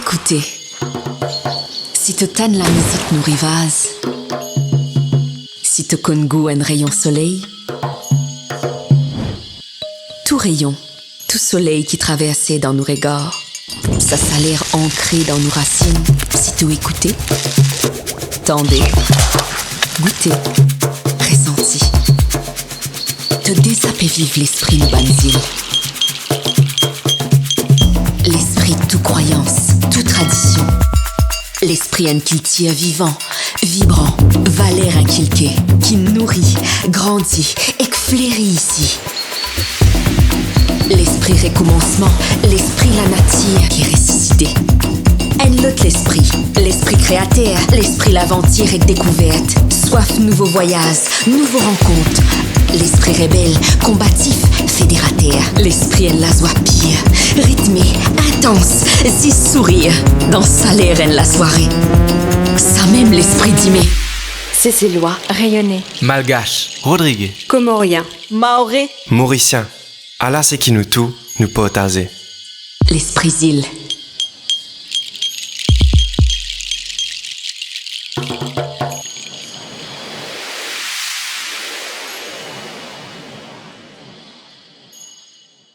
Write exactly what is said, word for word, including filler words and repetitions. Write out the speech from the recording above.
Koute, si to tann lamizik nou rivaz, si to konn gou enn reyon soley, tou reyon, tou soley ki traverse dan nou regar, sa saler ankre dan nou rasinn, si to ekoute, tande, goute, resanti. To deza pe viv lespri nou bann zil. Lespri tou krwayans, tou tradision. Lespri enn kiltir vivan, vibran, valer inkilke, ki nouri, grandi ek fleri isi. Lespri rekoumansman, lespri lanatir ki resisite. Enn lot lespri, lespri kreater, lespri lavantir ek dekouvert, swaf nouvo vwayaz, nouvo rankont. Lespri rebel, konbatif, federater. Lespri enn lazwa pir, ritme, intans, zis sourir dan saler enn lasware. Samem lespri dime. Seselwa, Reyone, Malgash, Rodrige, Komorien, Maore, Morisien. Ala seki nou tou, nou partaze. Lespri Zil.